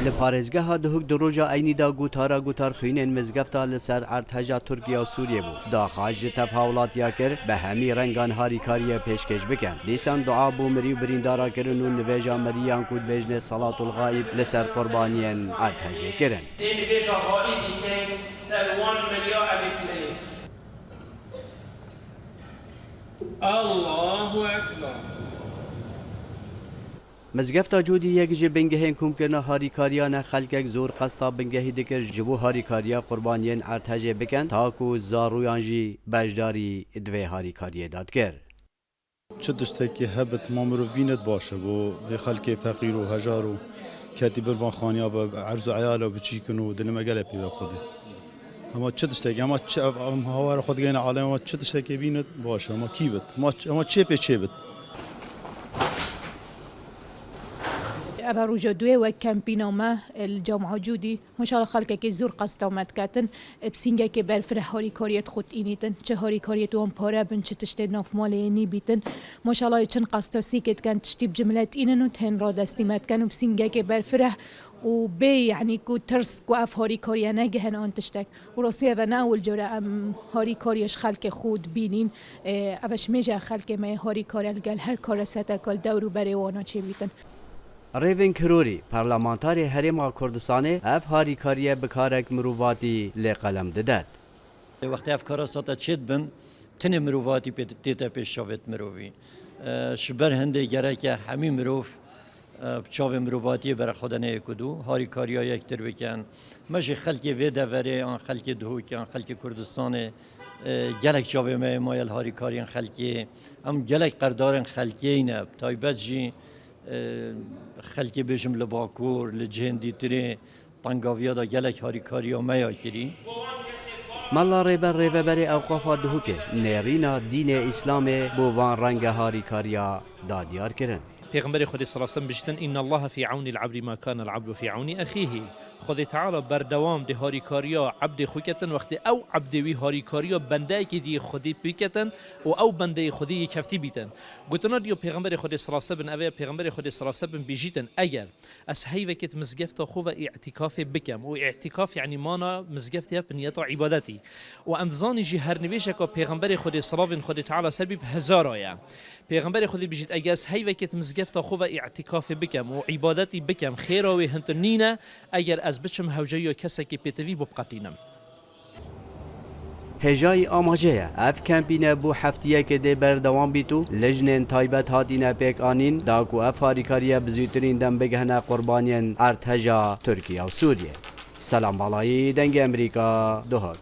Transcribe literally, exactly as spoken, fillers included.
Di parêzgeha Duhok di roja eynî de gotara gotar xwînên mizgefta li ser erdheja Tirkiye û Sûriyê bû. Daxwaz ji tevhawlatiya kir, bi hemî rengan harîkariyê pêşkêş bikin. Dîsan dua bo mirî û birîndara kirin û nivêja miriyan ku dibêjne Salatul Xaîb li ser qurbaniyên erdhejê kirin. Dê nivêja xaîbî tên ser wan miriya evî binê. Allahu Ekber. Mizgefta Cûdî yek ji bingehên komkirina harîkariyan e, xelkek zor qesta bingehî dikir ji bo harîkariya qurbaniyên erdhejê bikin, ta ku zaroyan jî beşdarî di vê harîkariyê de dikir. Çi tiştekî hebit ma mirov bînit baş e bo vê xelkê feqîr û hejar û ketî bir van xaniya ve erz û eyala biçîkin û dilê me gelek pê ve Xwedê. Hema çi tiştekî, hema çi ev, em hawara xwe digeyne alem, hema çi tiştekê bînit baş e, hema kî bit, hema, hema çê pê çê bit. Eva roja duyê wek kempîna me li Cama Cûdî, maşallah xelkekê zor qesta me diketin, bi sîngekê berfireh harîkariyê xwe tînîtin. Çi harîkariyê wan pare bin, çi tiştê nav malê yê nîbîtin. Maşallah çin qesta sîkê dikin, tiştî bi cimle tînin û tên radestî me dikin û bi sîngekê berfireh û bê, yanî ku tirs ku ev harîkariye negihin an tiştek. Û rastî ev e ne ewil car e em harîkariya ji xelkê xwe dibînîn. Ê, ev e ji mêje xelkê me yê harîkar e li gel her kareseteka li dewr û berê wana çêbîtin. Rêvên Kirorî, parlamentarê Herêma Kurdistanê, ev harîkariye bi karek mirovatî lê qelem didet. Wextê ev karesata çêdibin, tinê mirovatî pê, tête pêş çavêt mirovî. E, ji ber hindê gereke hemî mirov, e, bi çavê mirovatiyê bere xwe de neyê ku dû, harîkariya yektir bikin. Me jî xelkê vê deverê, an xelkê Duhokê, an xelkê Kurdistanê, e, gelek çavê me yê maye li harîkariyên xelkê. Em gelek qerdarên xelkê ne, bi taybet jî, e, xelkê bêjim li Bakur, li cihên dîtirê, tengaviya de gelek harîkariya me ya kirî. Mela Rêber, rêveberê Ewqafa Duhokê, nêrîna dînê Îslamê bo van renge harîkariya da diyar kirin. Pêxemberê Xwedê sallallahu aleyhi ve sellem bijîtin, "İnnallaha fî awnil abdi ma kanel abdu fî awni ehîhî." Xwedê Teala berdewam dê harîkariya ebdê xwe ketin, wextê ew ebdê wî harîkariya bendeyekê dî yê Xwedê pê ketin û ew bendeyê Xwedê yê keftî bîtin. Gotina diyo Pêxemberê Xwedê sallallahu aleyhi ve sellem, ev e Pêxemberê Xwedê sallallahu aleyhi ve sellem bijîtin, eger ez heyvekê di mizgefta xwe ve îtîkafê bikem, û îtîkaf yanî mana mizgeftê ye bi niyeta îbadetî. Û em dizanî jî her nivêjeka Pêxemberê Xwedê, silavên Xwedê Teala ser bî, bi hezara ye. Pêxemberê Xwedê bijît, eger ez heyvekê di mizgefta xwe ve îtîkafê bikem û îbadetî bikem, xêra wê hintin nîne, eger ez biçim hewceyiya kesekê pêtivî bû biqetînim. Hêjayî amaje ye. Ev kempîne bo heftiyekê dê berdewam bît û lijnên taybet hatîne pêk anîn, da ku ev harîkariye bi zûtirîn dem bigihine qurbaniyên erdheja Tirkiye û Sûriyê. Selam Balayî, Dengê Emerîka, Duhok.